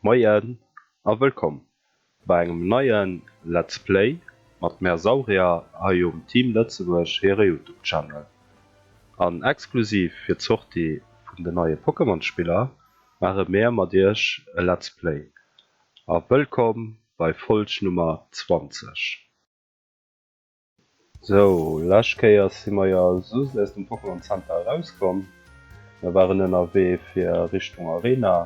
Moien a wëllkomm bei engem neien Let's Play mat mär Saurier hei um Team Lëtzebuerg hire Youtube Channel. An exklusiv fir d'Sortie vun den neie Pokémon Spiller maache mär mat iech e Let's Play. A wëllkomm bei Folg Nummer 20. Sou, lescht Kéier si mer jo just aus dem Pokémon Center erauskomm. Mer waren ënnerwee fir Richtung Arena.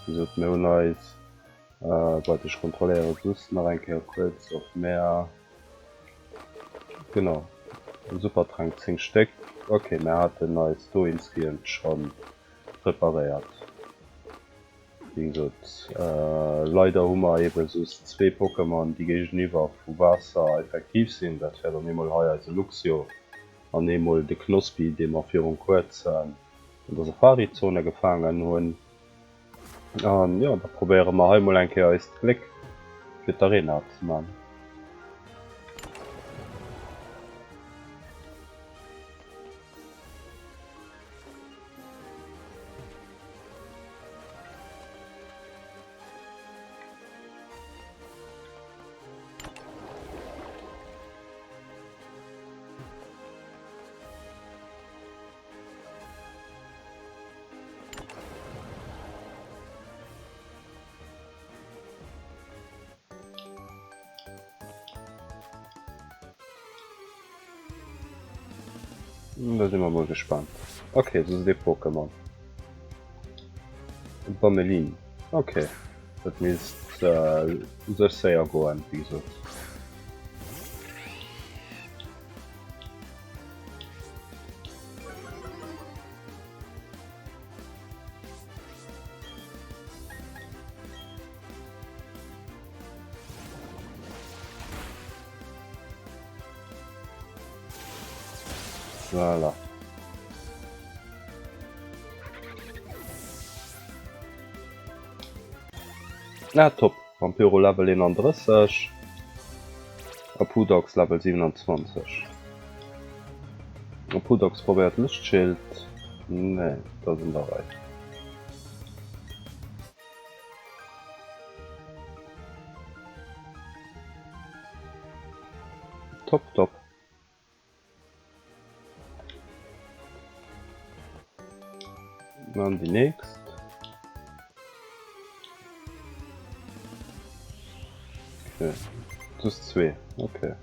Wéi gesot, mir hunn eis, waart ech kontrolléiere just nach eng Kéier kuerz, ob mer, genau, Supertränk 10 Stéck, ok, mer haten eis do insgehemt schonn preparéiert. Wéi gesot, leider hu mer ebe just zwee Pokémon, déi géigeniwwer vu Waasser effektiv sinn. Dat wär dann eemol hei eise Luxio an eemol de Knospi, dee mer virun kuerzem an der Safari-Zone gefaangen hunn. An jo, da probéiere mer hei mol eng Kéier eist Gléck fir d'Arena ze man. Da si mer mol gespannt. Ok, se ass ee Pokémon. Bamelin. Ok, dat misst u sech séier goen, wéi gesot. Voilà. Ah, top. Vampiro Level 31. A Pudox Level 27. A Pudox probéiert Lichtschild. Nee, dat ass an der Rei. Top, top. An déi nächst. Okay. Just zwee, okay.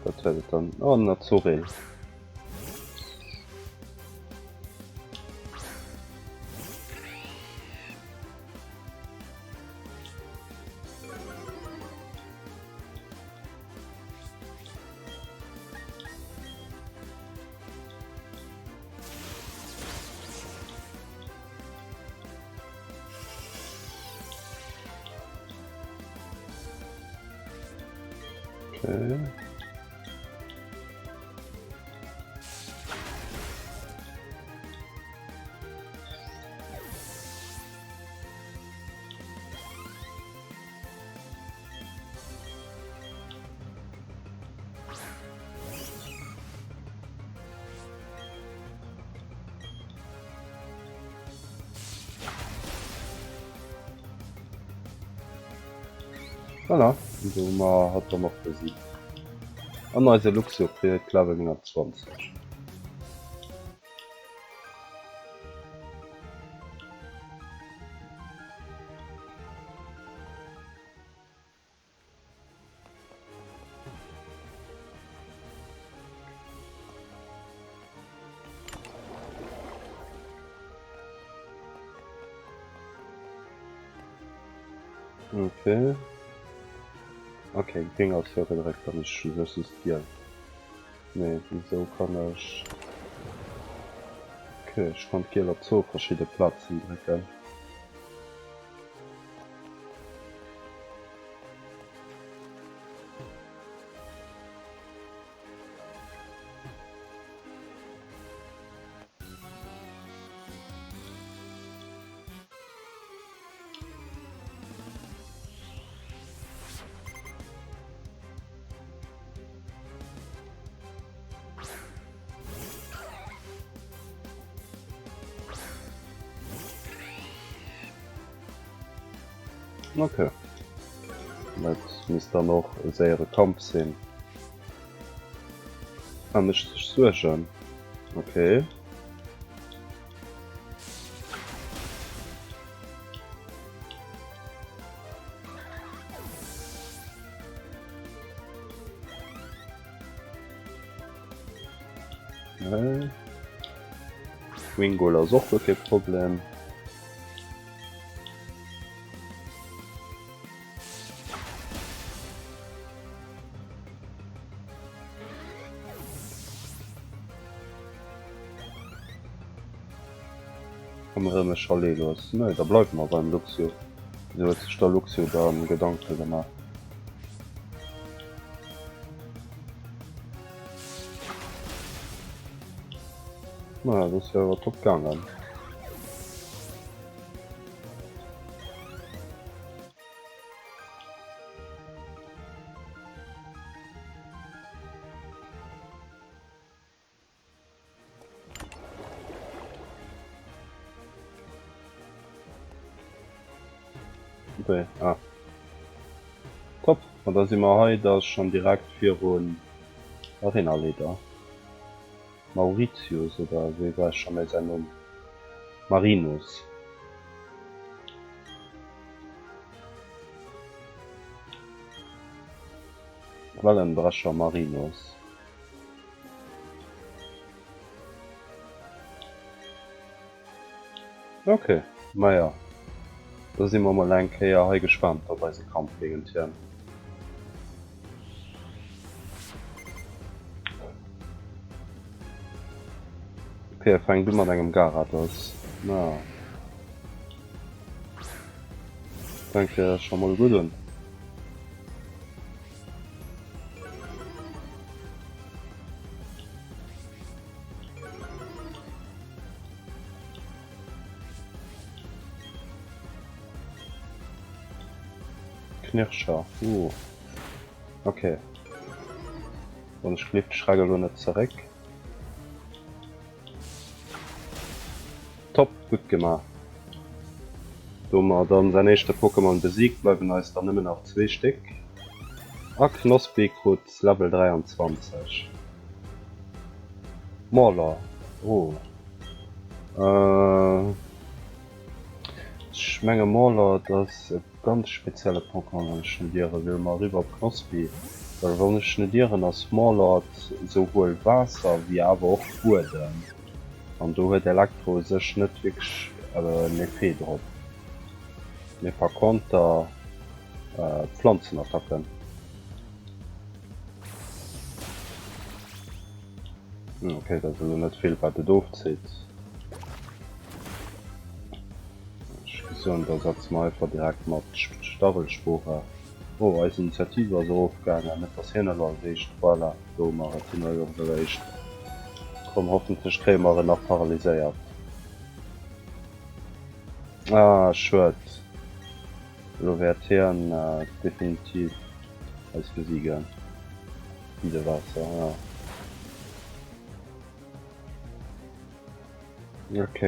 Dat wäert et dann. Oh, en Azuril. Okay. Voilà, an do hu mer hatt dann och besiegt. An eise Luxio kritt Level 29. Okay. Okay, gréng ass jo gedréckt, dann ech just giel. Nee, wisou kann ech... Okay, ech kann d'Giel op zwou verschidde Plazen drécken. Ok. Dat misst dann och e séiere Kampf sinn. Ah, mécht sech Suergen. Ok. Wingull ass och guer kee Problem. Komm erëm e Chalet los. Nee, da bleiwe mer beim Luxio. Wéi huet sech da Luxio dann Gedanke gemaach? Naja, dat ass jo awer top gaangen. Okay, ah. Top, ma da si mer hei da schon direkt virun Arenaleader. Mauritius oder wéi war scho méi säin Numm? Marinus. Wellenbrecher Marinus. Ok, maja, da si mer mol eng Kéier hei gespaant op eise Kampf géint hien. Ok, e fänkt u mat engem Garados. Na, fänkt jo scho mol gutt un. Knirscher, uh. Okay. Wann ech gelift, schreck elo net zeréck. Top, gutt gemaach. Do hu mer dann säin éischte Pokémon besiegt, bleiwen eis dann nëmmen nach zwee Stéck. A Knospi krut Level 23. Mauler, oh. Äh, ech menge Mauler, dat ass e ganz spezielle Pokémon, wann ech net ieren. Wiele mer eriwwer op Knospi, well wann ech net ieren ass Mauler souwuel Waasser wéi awer och Buedem. An do huet Elektro u sech net wierklech en Effet drop. Mee par conter Pflanzenattacken. Ok, dat ass elo net vill wat et ofzitt. Ech géif soen, da setze mer einfach direkt mat Stachelspore. Oh, eis Initiative ass erofgaangen, net dass hien elo als éischt, voilà, do hu mer et, hien huet och elo éischt. Komm, hoffentlech kréie mer en nach paralyséiert. Ah, schued. Elo wäert hien definitiv eis besiegen. Widewaasser, ja. Ok,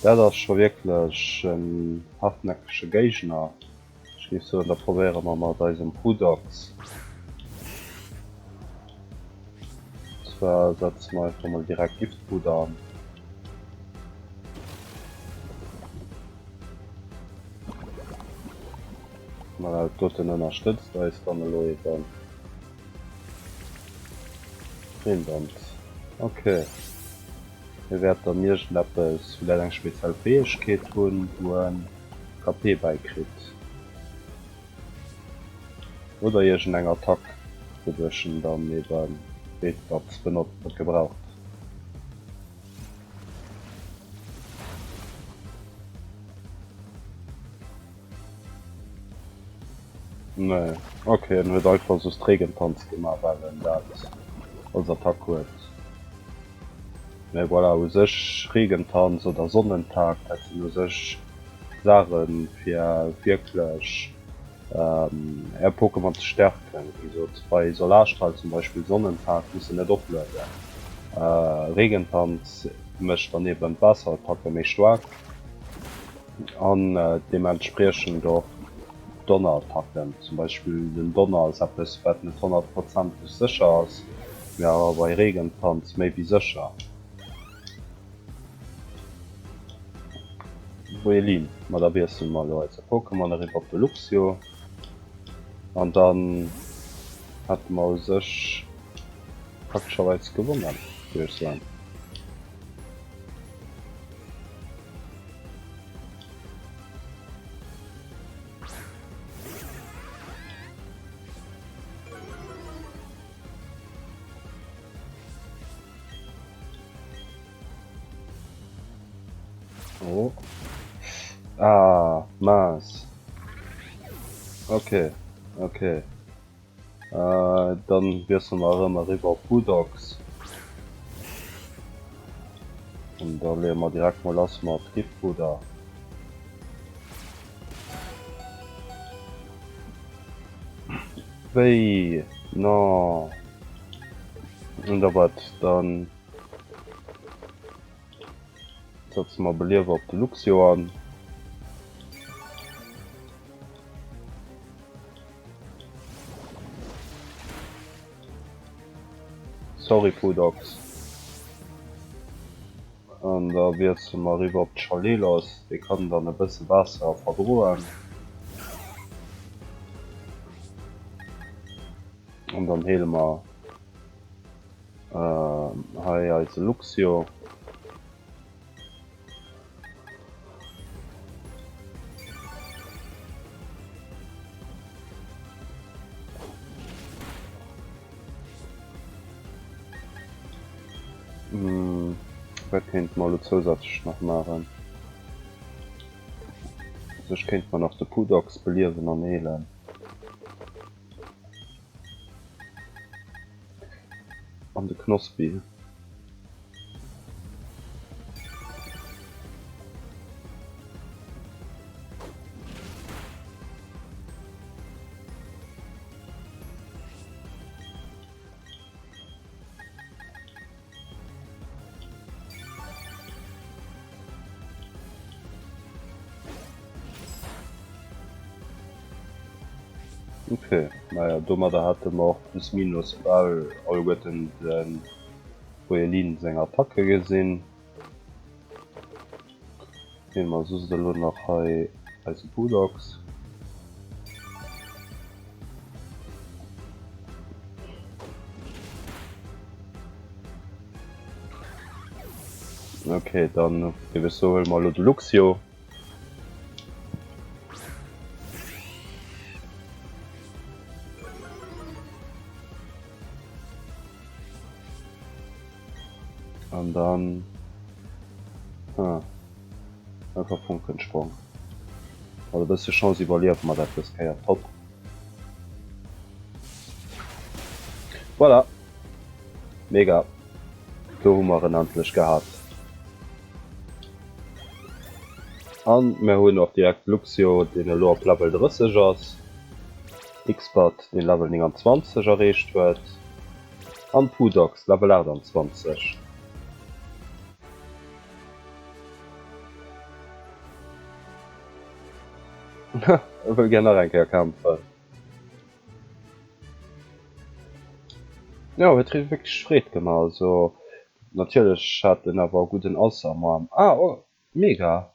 dat ass scho wierklech en hartnäckege Géigner. Ech géif soen, da probéiere mer mat eisem Hudox. Zwar setze mer einfach mol direkt Giftbrut an. Voilà, dat doten ënnerstëtzt eis dann elo eben. Reendanz. Ok. Hie wäert dann iergendeppes, vläicht eng speziell Fäegkeet hunn, wou en KP bäikritt. Oder iergendeng Attack, wouduerch en dann eben Reedanz benotzt, gebraucht. Nee, ok, en huet einfach soss Regentanz gemaach, well en dat als Attack huet. Mee voilà, u sech Regentanz oder Sonnentag, dat sinn u sech Saachen fir wierklech är Pokémon ze stärken. Wéi gesot, bei Solarstrahl zum Beispill Sonnentag muss en net oplueden. Regentanz mécht dann eben d'Waasserattacke méi staark an deementspriechend och. Donnerattacken. Zum Beispill den Donner ass eppes wat net honnertprozenteg sécher ass, mee awer bei Regentanz méi wéi sécher. Buelin, ma da wiessele mer elo eise Pokémon eriwwer op de Luxio an dann hätte mer u sech praktescherweis gewonnen, géif ech soen. Oh. Ah, mince. Okay, okay. Äh, dann wiessele mer erëm eriwwer op Budox. An da leeë mer direkt mol lass mat Giftpudder. Wéi? Non. Und da wat dann setzen mer Beliewer op de Luxio an. Sorry Pudox. An da wiessele mer eriwwer op d'Chalelos, dee kann dann e bësse Waasser verdroen. An dann heele mer hei eise Luxio. Wat kéinte mer elo zousätzlech nach maachen? U sech kéinte mer nach de Pudox beliewen an heelen. An de Knospi. Ok, naja, domadder hate mer och plus minus bal alleguerten de Boelin seng Attacke gesinn. Nehmen mer soss elo nach hei eise Budox. Ok, dann géif ech soen, huele mer elo de Luxio. An dann ah, einfach Funkensprong. Mat e bësse Chance iwwerliewe mer dat dës Kéier. Top. Voilà. Mega. Do hu mer en endlech gehat. An mir hunn och direkt Luxio, deen elo op Level 30 ass, Xpert, deen Level 29 erreecht huet, an Pudox, Level 28. E wëll gär nach eng Kéier kämpfen. Jo, huet wierklech Freed gemaach. Also natierlech hat en awer e gudden Ass am Arm. Ah, oh, mega!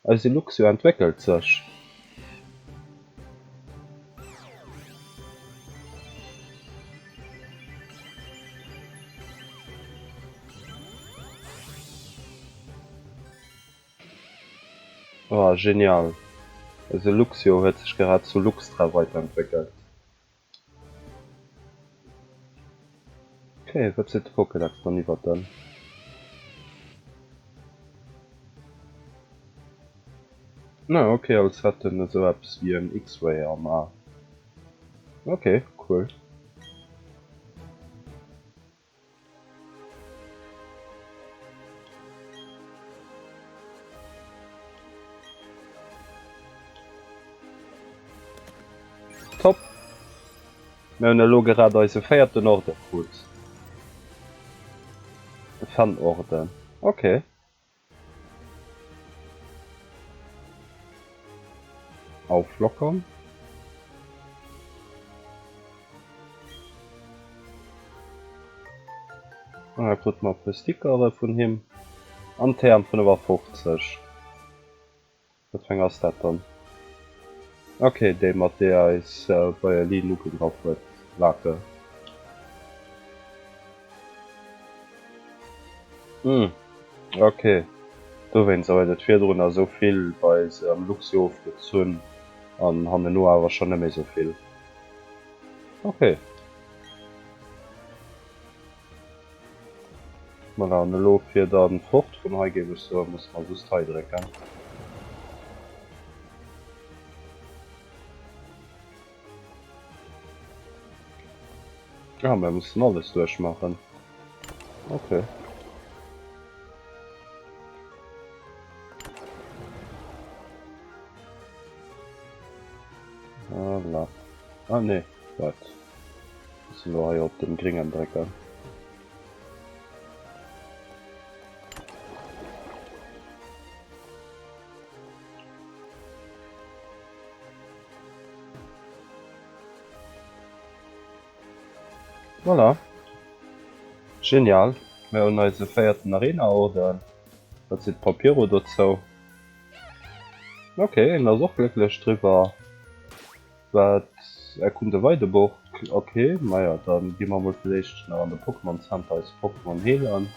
Eise Luxio entwéckelt sech. Oh, genial! Eise Luxio huet sech grad zu Luxtra weiterentwéckelt. Ok, wat seet de Pokédex dann iwwert en? Na ok, als hätt en esou eppes wéi en X-Ray am A. Ok, cool. Top! Mir hunn elo grad eise véierten Orde krut. De Fan-Orden. Ok. Auflockern. An da krute mer e puer Stickere vun him. An TM 55. Wat fir eng ass dat dann? Ok, déi mat deeër eis Bayerlin ugegraff huet. Lake. Hm, ok. Dowéinst huet et virdrun esou vill bei am Luxio ofgezunn an hanneno awer schonn net méi esou vill. Ok. Voilà, an elo fir dann fort vun hei géif ech soen, musse mer just hei drécken. Ah, mir mussen alles duerchmachen. Okay. Voilà. Ah nee, wat? Mussen elo hei op den gringen drécken. Voilà. Genial. Mir hunn eise véierten Arena-Orden. Wat seet d'Papiro dozou? Okay, en ass och glécklech driwwer. Wat erkunde Weideburg? Ok, maja dann gi mer mol fir d'éischt nach an de Pokémon Center eis Pokémon heelen.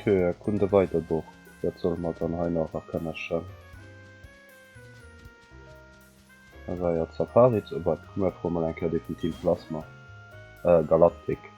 Ok, erkunde Weideburg. Wat solle mer dann hei nach erkënnegen? Da war jo d'Safari zu, wart, komm mir froe mol eng Kéier dee vum Team Plasma, äh Galactic.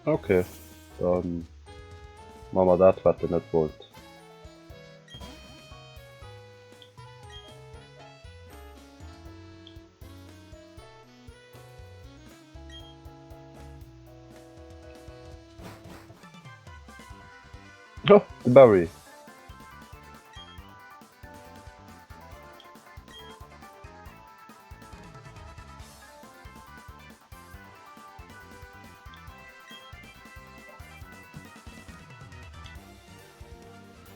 Okay, dann maache mer dat wat en net wollt. Oh, de Barry.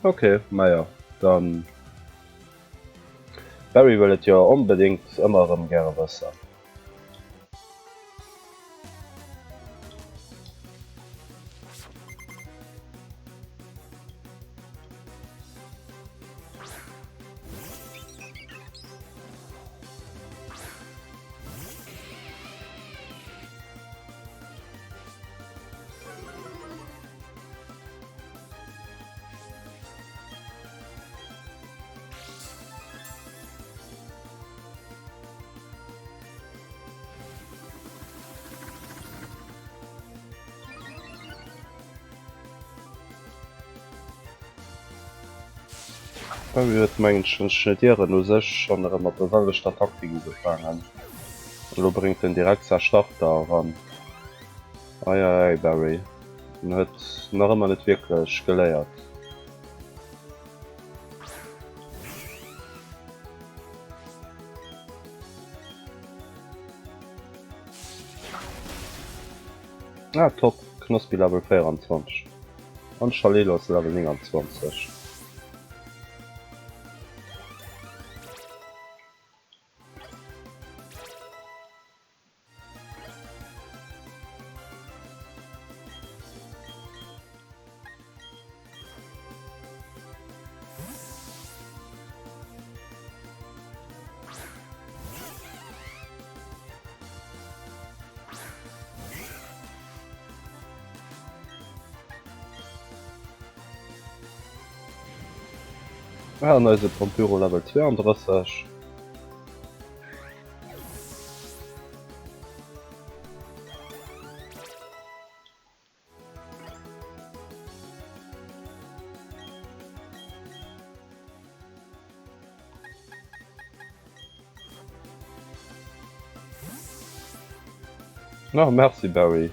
Ok, maja, dann Barry wëll et jo onbedéngt ëmmer erëm gäre wëssen. Barry huet mengen ech, wann ech net ieren, u sech schonn erëm mat der selwechter Taktik ugefaangen. Elo bréngt en direkt säi Starter eran. Ei ei ei Barry, en huet nach ëmmer net wierklech geléiert. Ah top, Knospi Level 24 an Chalelos Level 29. An eise Pampuro Level 32. Na, merci Barry.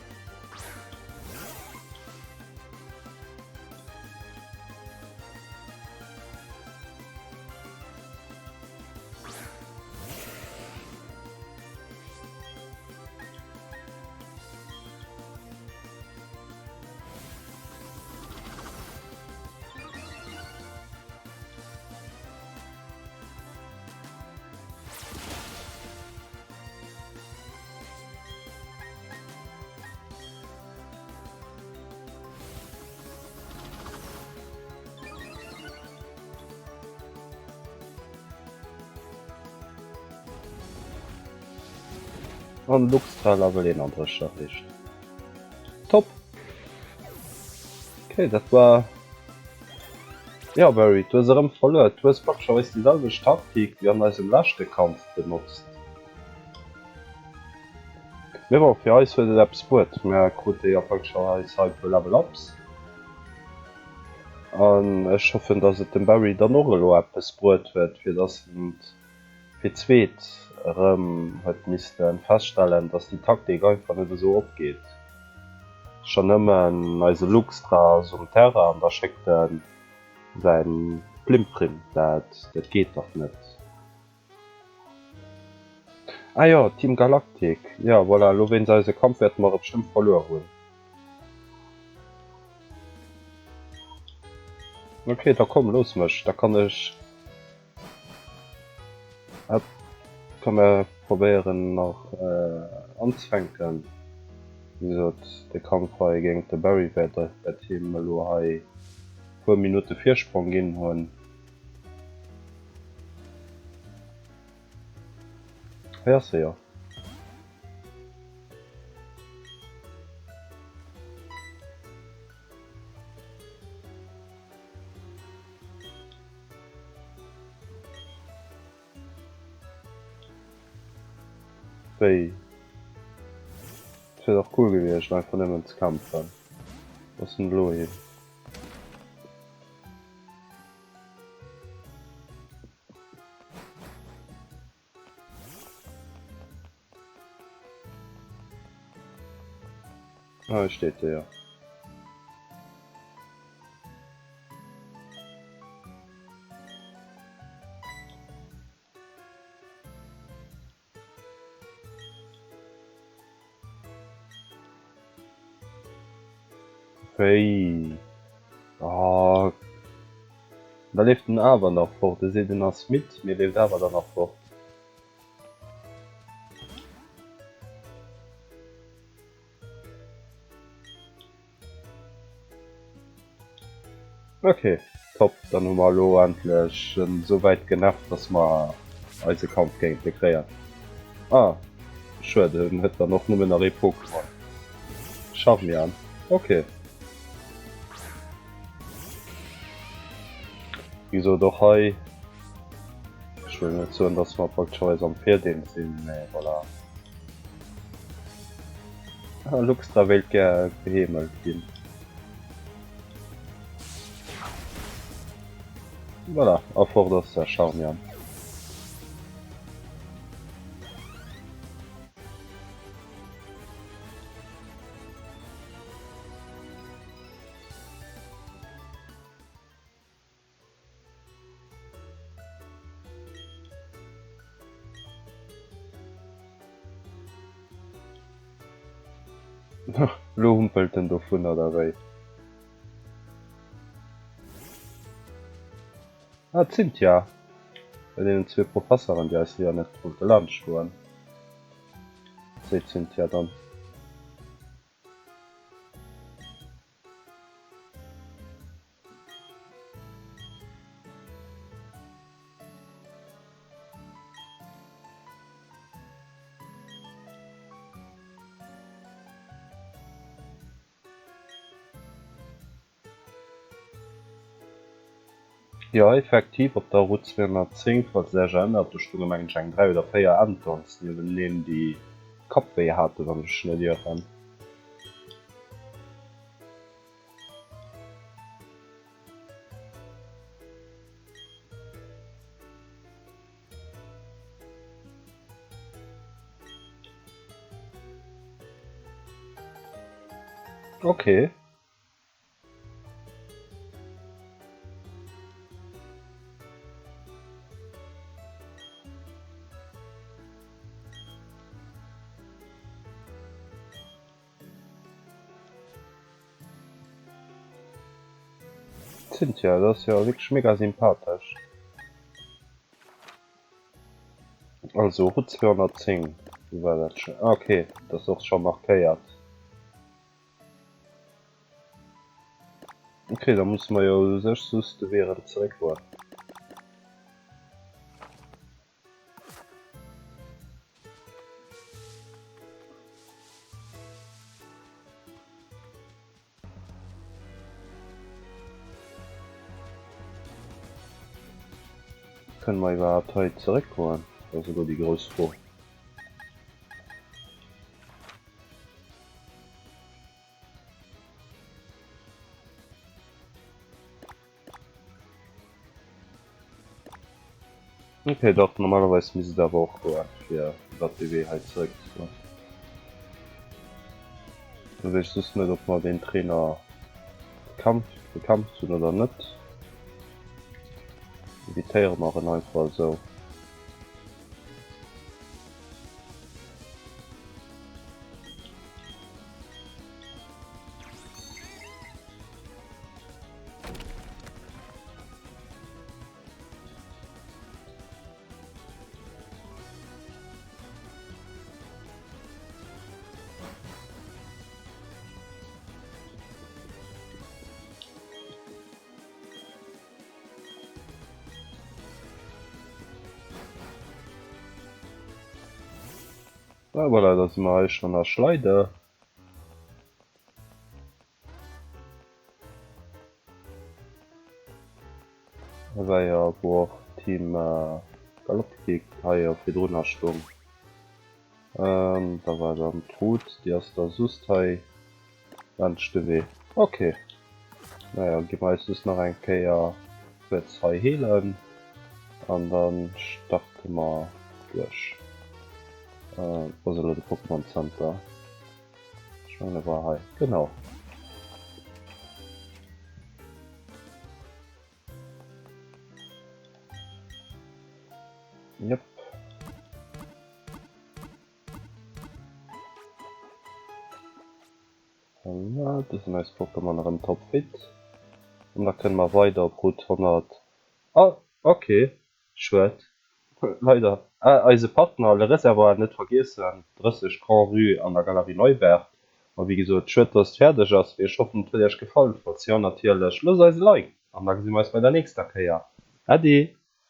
An Luxtra Level 31 erreecht. Top! Okay, dat war Jo Barry, du hues erëm verluer. Du hues praktischerweis déi selwecht Taktik wéi an eisem leschte Kampf benotzt. Mee bon, fir eis huet et eppes bruet. Mär krute jo praktischerweis hei e puer Level Ups. An ech hoffen, dass et dem Barry dann och elo eppes bruet huet, fir dass en fir d'zweet erëm huet misste feststellen, dass déi Taktik einfach net esou opgeet. Schonn nëmmen eise Luxtra ass um Terrain an da schéckt e säin Plimprim. Dat dat geet dach net. Ah jo, Team Galactic. Jo, voilà, elo wéinst eise Kampf wäerte mer e bestëmmt verluer hunn. Ok, da komm, looss mech, da kann ech. Komm mer probéieren nach anzefänken. Wéi gesot, de Kampf hei géint de Barry wäert wäert him elo hei puer Minutte Virsprong ginn hunn. Hei ass e jo. Wéi? Et wier dach cool gewiescht einfach nëmmen ze kämpfen. Wou ass en elo hin? Ah, hei steet e jo. Wéi? Oh. Da leeft en awer nach fort. E seet en ass midd, mee leeft awer dann nach fort. Ok, top, dann hu mer elo endlech en esou wäit genervt, dass mer eise Kampf géint e kréien. Ah, schued, en huet dann och nëmmen nach ee Pokémon. Charmian, ok. Wéi gesot, och hei, ech wëll net soen, dass mer praktescherweis am Virdeel sinn, mä voilà. Ah, Luxtra wéilt gär geheemelt ginn. Voilà, a fort ass der Charmian. Lo humpelt en dovun oder wéi? Ah, d'Cynthia! Bei deenen zwee Professeren, déi eis jo net wollte laanscht goen. Seet d'Cynthia dann. Jo effektiv, op der Route 210, falls Dir Iech erënnert, do stounge mengen ech eng 3 oder 4 Entons nieweneen déi Kappwéi haten, wann ech mech net ieren. Okay. Cynthia, dat ass jo wierklech mega sympathesch. Also Route 210 war dat schon. Ah, okay, dat ass och scho markéiert. Okay, da musse mer jo u sech just de Wee erëm zeréckgoen. Kënne mer iwwerhaapt hei zeréckgoen? Dat ass elo déi grouss Fro. Ok, dach, normalerweis misst et awer och goen, fir iwwert dee Wee hei zeréck ze goen. Lo weess ech just net, ob mer deen Trainer bekämpft, bekämpft hunn oder net. Evitéiere mer en einfach esou. Ah, voilà, da si mer hei schonn a Schleider. E war jo wou och Team Galactic hei jo virdrunner stoung. Da war dann d'Route, déi ass da just hei laanscht de Wee. Ok, naja gi mer eis just nach eng Kéier kuerz hei heelen an da starte mer duerch. Wou ass elo de Pokémon Center? Ech mengen e war hei, genau. Jep. Voilà, do sinn eis Pokémon erëm topfit. An da kënne mer weider op Route 100. Ah, okay. Schued. Leider. Ah, eise Partner Le Réservoir net vergiessen, 30 Grand Rue an der Galerie Neubert. Ma wéi gesot, schued dass et fäerdeg ass, mee ech hoffen et huet iech gefall. Falls jo natierlech, loosst eis e Like an da gesi mer eis bei der nächster Kéier. Äddi!